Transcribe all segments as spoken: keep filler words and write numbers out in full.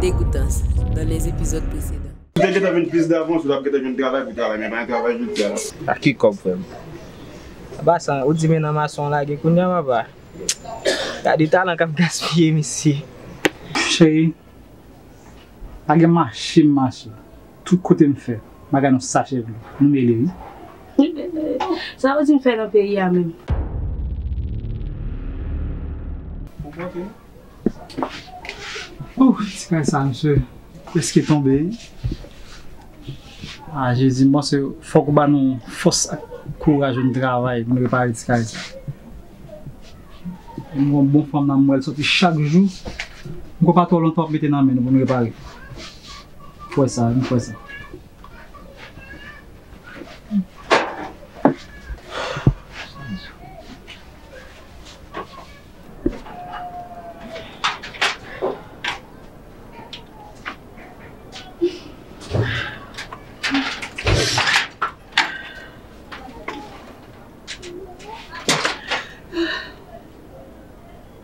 Dégoûtance dans les épisodes précédents. Ou te gentan vin plis davans, ou t ap gentan jwenn travay pou travay, men pa yon travay jodi a la. Ak ki kòb, frè m? Apa sa, ou di men nan mason lage kounye a, papa. Gade talan k ap gaspiye, mesye. Cheri, pa gen mache m mache. Tout kote m fè, m pa gade yon sachè dlo. Nou mele, wi. Sa yo di m fè nan peyi a menm? Ou konte? Ouh, ti kay sa, misye prèske tonbe, wi. Ah, Jezi, m panse fòk ou ba nou fòs ak kouraj pou n travay, pou n repare ti kay sa. M gon bon fanm nan, m wè l soti chak jou. M kwè pa twò lontan w ap mete nan men nou pou n repare. M kwè sa, m kwè sa.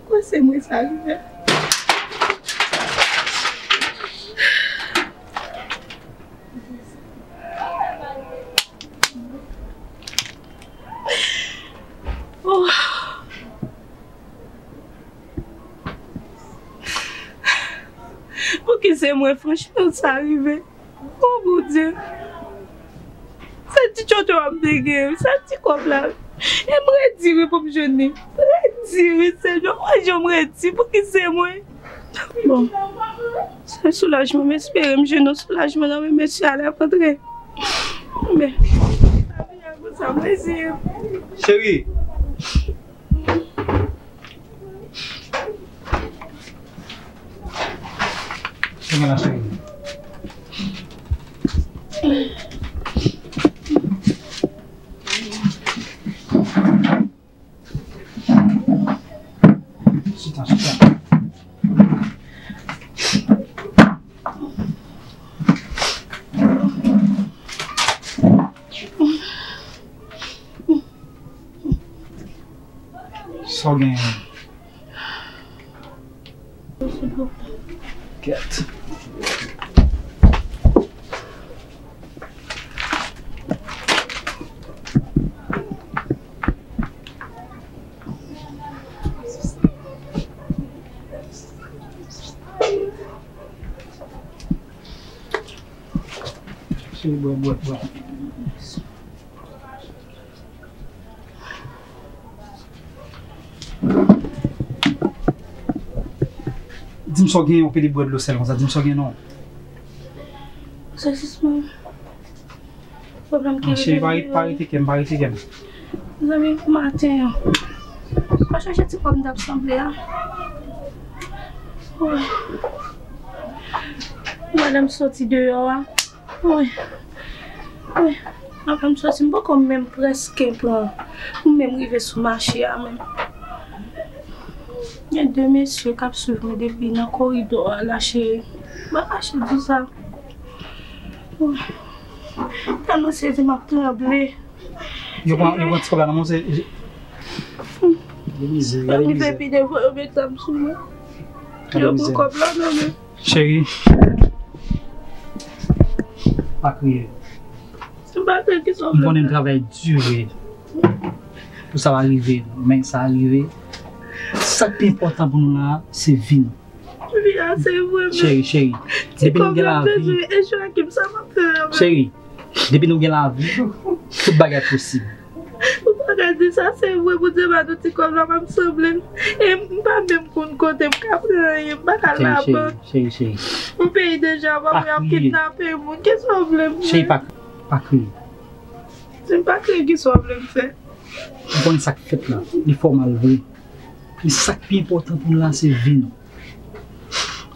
Kòman se mwen sa rive? Oh. Pouki se mwen, franchman, sa rive? Oh, Bondye. Se ti tchotcho a m te gen, se ti kòb la. E m redi wi pou m jwenn li. Redi wi, Senyè, w wè jan m redi, pouki se mwen? Bon, se soulajman, m espere m jwenn yon soulajman nan men mesye a lè m antre. Men, sa vin a konsa, m redi. Cheri. Kòman la, cheri? Chita, chita. Sa w genyen? Kèt. Cheri, bwè, bwè, bwè. Di m sa w genyen, yon pede bwè dlo sèl konsa. Di m sa w genyen non. Sezisman. Pwoblèm ki... Non, cheri, pa rete, pa rete kè m, pa rete kè m. Zanmi, maten an. Pa chèche ti kòb m t ap sanble a. Wi. Madanm soti deyò a. Wi. Wi. Avan m soti, m poko menm prèske pran pou m menm rive sou mache a menm. Gen de mesye k ap swiv mwen depi nan koridò a la, cheri. M pa kache di w sa. Wi. Tèlman sezi, m ap tranble. Yo pran, yo pran ti kòb la nan men w, se... Gade mizè, gade mizè. Pi devan, yo met zam sou mwen. Yo pran kòb la nan men m. Cheri, pa kriye. M pa kriye, ki sa w vle? M konnen m travay di pou sa va rive, men sa rive. Sa k pi enpòtan pou nou la, se vi nou. Vi a se vre, men... Cheri, cheri, depi nou gen lavi. Ti kòb la bezwen, e Joachim, sa m ap fè a menm? Cheri, depi nou gen lavi, tout bagay posib. Ou pa ka di sa, se vre, Bondye ba nou ti kòb la, m ap sanble l. E m pa menm konn kote m ka pran anyen, m pa ka al labank. Cheri, cheri, cheri. Yon peyi deja, w ap wè y ap kidnape moun, ki sa w vle m fè? Cheri, pa, pa kriye. Si m pa kriye, ki sa w vle m fè? Ou konnen sa k fèt la, li fè w mal vre. Men sa k pi enpòtan pou nou la, se vi nou.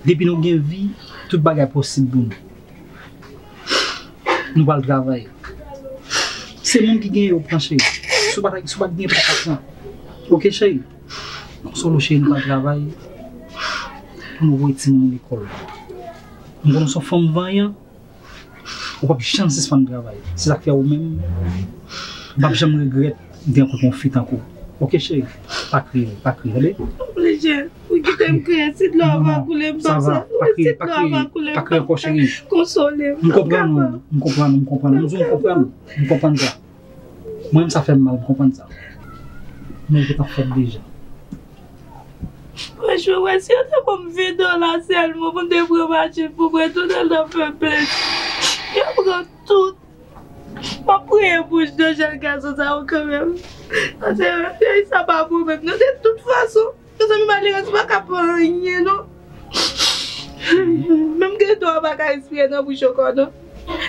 Depi nou gen vi, tout bagay posib pou nou. Nou pral travay. Se moun ki genyen yo pran, cheri. Si w pa ta, si w pa t genyen, pa ta pran. Oke, cheri? Donk, solo, cheri, nou pral travay pou nou voye timoun lekòl. M konnen w se yon fanm vanyan. Ou p ap janm sispann travay. Se sa k fè ou menm, m p ap janm regrèt m te rankontre yon fi tankou w. Oke, cheri? Pa kriye, pa kriye, tande? Oblije, ou kite m kriye, si dlo a va koule, m pa sa. Si dlo a va koule, m pa sa. Konsole m. M konprann ou, m konprann ou, m konprann ou. M di w m konprann ou, m konprann sa. Mwen menm sa fè m mal, m konprann sa. Men ou te t ap fèt deja. Franchman, wè, si yo te ban m ven dola sèlman pou m te pran machin pou mwen tounen nan fè plen. Yo pran tout. M ap priye pou de jèn gason sa yo kanmenm. Paske peyi sa pa bon menm. Nou de tout fason, mezanmi, malerèz pa ka fè anyen non. Menm geto a pa ka respire nan bouch yo ankò non.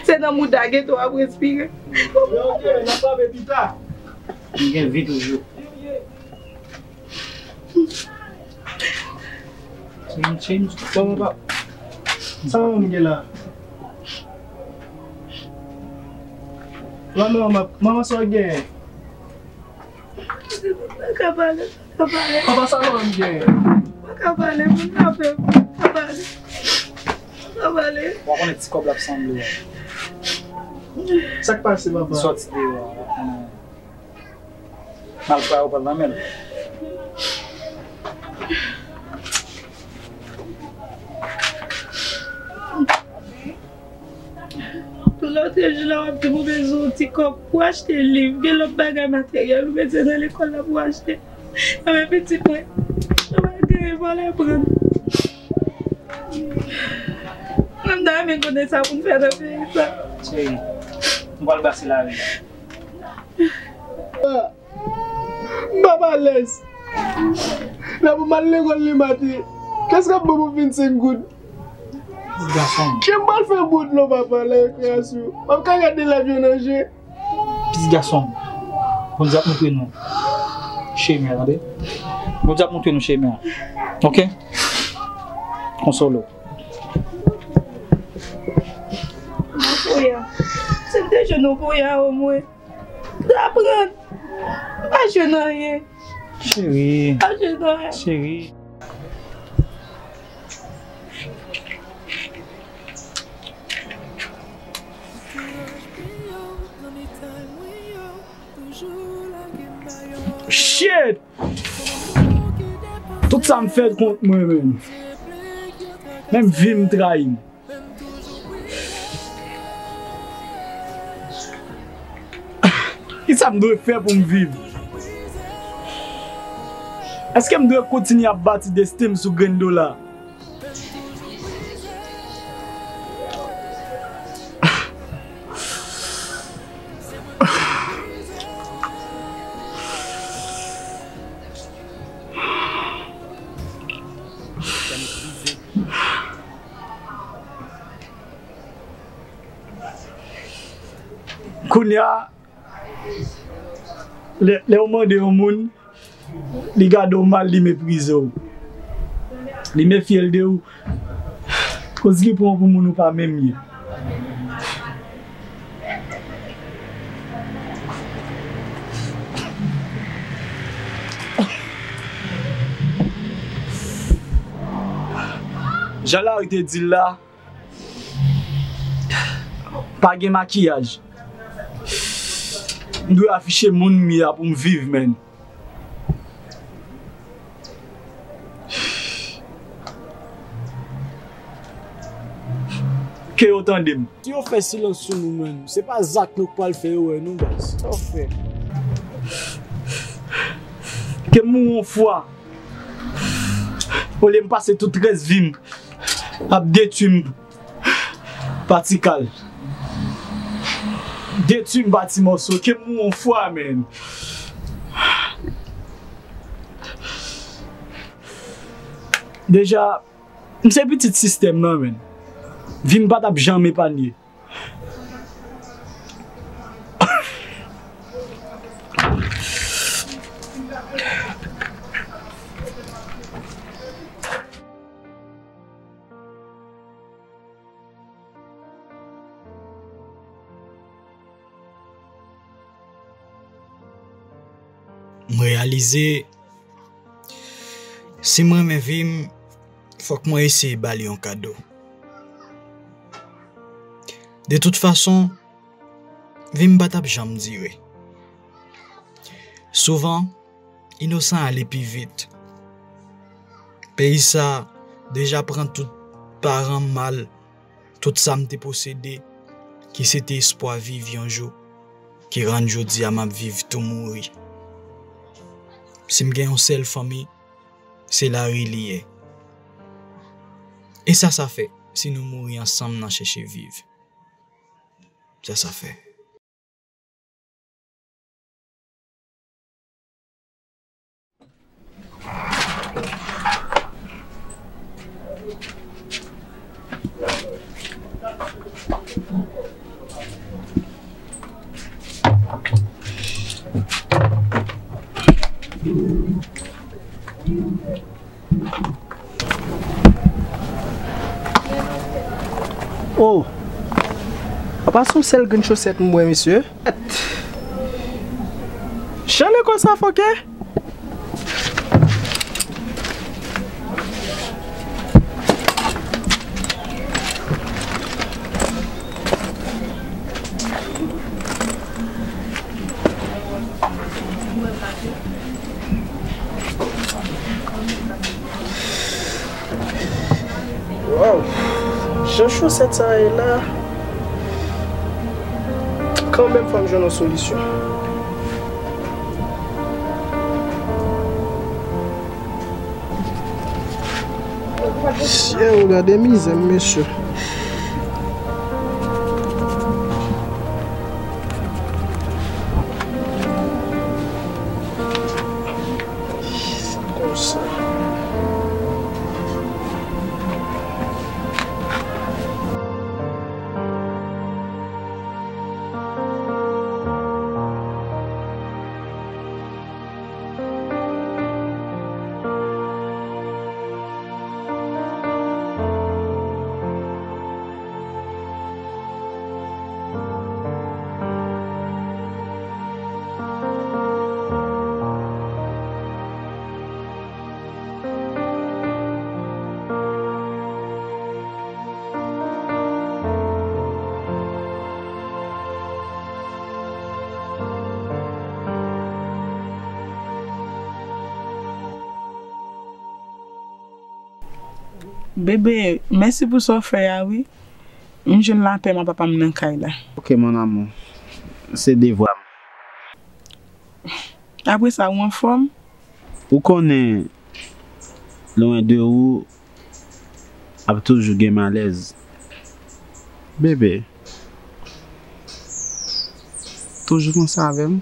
Se nan mouda geto a ap respire. Yo, ok, n ap pale pita. M gen vi toujou. Change, change. Bon, bon, bon. Sa manman m gen la? Manman, manman, manman, sa w gen? Pa ka pale, pa ka pale. Papa, sa manman m gen? Pa ka pale, moun nan pè, pa ka pale. Pa ka pale. W a konnen ti kòb l ap sanble a. Sa k pase, papa? Li sòti deyò a, w a konnen. Malfra yo pral nan men l. Pou lòt jou la, w ap di m ou bezwen yon ti kòb pou achte liv, gen lòt bagay materyèl ou bezwen nan lekòl la pou achte. Enben pitit mwen, nou pa genyen vòlè pran. Mwen m ta renmen konnen sa pou n fè nan peyi sa. Cheri, m pral brase lari a. Ah, m p ap alèz. Lè pou m al lekòl le maten, kès k ap ban mwen vennsenk goud? Pitit gason m. Kè m pral fè bò dlo, papa, nan rekreyasyon? M ap ka gade elèv yo nan je? Pitit gason m. Bondye ap montre nou chemen an, tande? Bondye ap montre nou chemen an. Ok? Konsole w. Mwen kounye a. Si m te jwenn yon kounye a omwen. M ta pran. M pa jwenn anyen. Cheri. M pa jwenn anyen. Cheri. Shit! Tout sa m fè kont mwen menm. Menm vi m trayi m. Kisa m dwe fè pou m viv? Èske m dwe kontinye ap bati desten m sou grenn dola? Kounye a, lè, lè w mande yon moun, li gade w mal, li meprize w. Li mefye l de ou, koz li pran w pou moun ou pa menm ye. Jan Larry te di l la, pa gen makiyaj. M dwe afiche moun m ye a pou m viv, menn. Ke yo tande m. Si yo fè silans sou nou, menn, se pa zak nou k pral fè yo wè nou, baz. Sa w fè? Ke m mouri yon fwa. Olye m pase tout rès vi m ap detwi m pa ti kal. Detwi m pa ti mòso. Ke m mouri yon fwa, menn. Deja, m se pitit sistèm nan, menn. Vi m pa t ap janm epanye. M reyalize, si m renmen vi m, fòk mwen eseye ba li yon kado. De tout fason, vi m pa t ap janm dire. Souvan, inosan ale pi vit. Peyi sa a deja pran tout paran m mal, tout sa m te posede, ki se te espwa viv yon jou, ki rann jodi a m ap viv tou mouri. Si m gen yon sèl fanmi, se lari li ye. E sa sa fè si nou mouri ansanm nan chèche viv? Sa sa fè? Oh! Apa se yon sèl grenn chosèt m wè, mesye? Jan lekòl sa fòkè? Waw! Jan chosèt sa ye la. Kanmenm, fò m jwenn yon solisyon. Sye, w gade mizè m, mesye. Konsa. Bebe, mèsi pou sa w fè a wi. M jwenn lapè m ak papa m nan kay la. Ok, mon amour. Se devwa m. Apre sa, ou anfòm? Ou konnen, lwen de ou, ap toujou gen malèz. Bebe, toujou konsa avè m?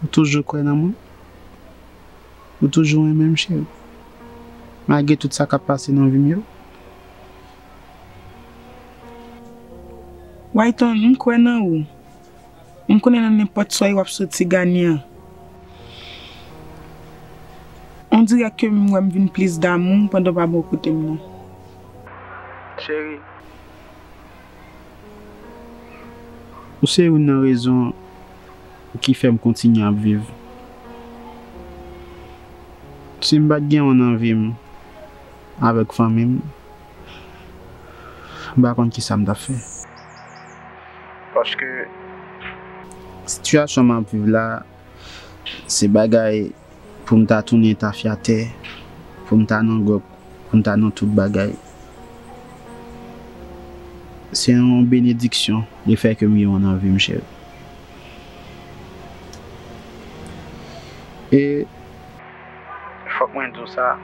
Ou toujou kwè nan mwen? Ou toujou renmen m, cheri? Malgre tout sa k ap pase nan vi m yo? Wayton, m kwè nan ou. M konnen nan nenpòt sa w ap soti ganyan. On dirè ke m wè m vin plis damou pandan w pa bò kote m nan. Cheri, ou se youn nan rezon ki fè m kontinye ap viv. Si m pa t gen ou nan vi m avèk fanmi m, m pa konn kisa m t ap fè. Paske sitiyasyon m ap viv la, se bagay pou m ta tounen tafyatè, pou m ta nan gwòp, pou m ta nan tout bagay. Se yon benediksyon lefètke m gen ou nan vi m, cheri. E fòk mwen di w sa,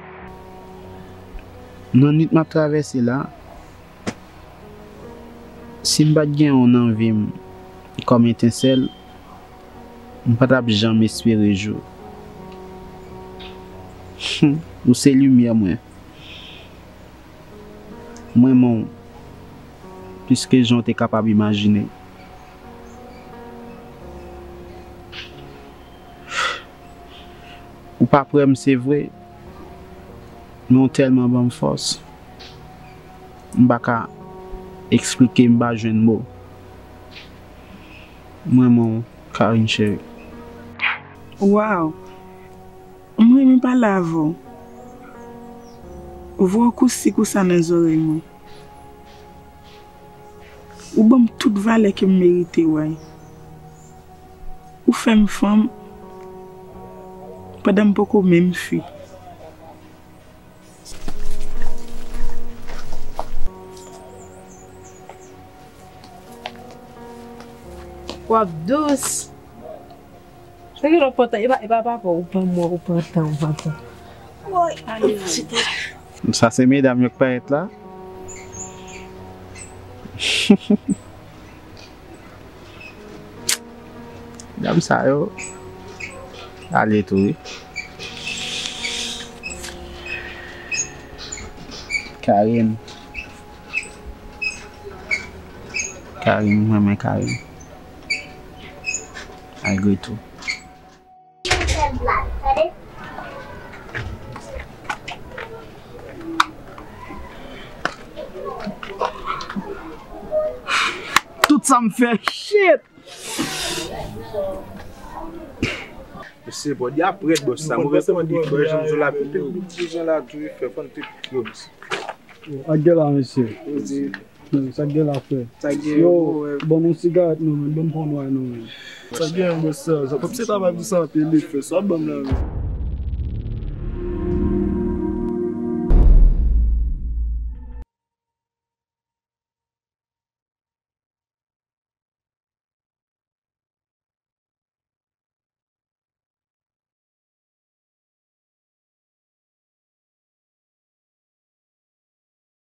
nan nwit m ap travèse la, si m pa t gen ou nan vi m kòm etensèl, m pa t ap janm espere jou. Ou se limyè mwen. M renmen w plis ke jan w te kapab imajine. Ou pa prè m, se vre, men w tèlman ban m fòs. M pa ka eksplike, m pa jwenn mo. M renmen w, Karine cheri. Waw! M renmen pale avè w. Vwa w kousi kousa nan zòrèy mwen. Ou ban m tout valè ke m merite, way. Ou fè m fanm pandan m poko menm fi. W ap dous. Sa gen lòt pòtan, e pa, e pa papa, ou pran mwen, ou pran tan, ou pran tan. Woy, ale. Sa se medam yo k parèt la. Medam sa yo ale tou, wi. Karim. Karim, mwen renmen Karim. Malgre tou. Tout sa m fè, shit! Mesye, bòdya prèt, bòs, sa move, sa move, bòs, jan m di w la, pete, bit ti jan la, tou, fè fann tout, yo, mesye. Yo, ak gè la, mesye. Yo, sa k gen la, frè? Sa k gen, yo, bon, wè. Ban m yon sigarèt non, menn. Ban m pran yon non, menn. Sa k gen, bòs, sa, sa, pap se travay pou sa anpil, li fè. Sa w ap ban m la, menn.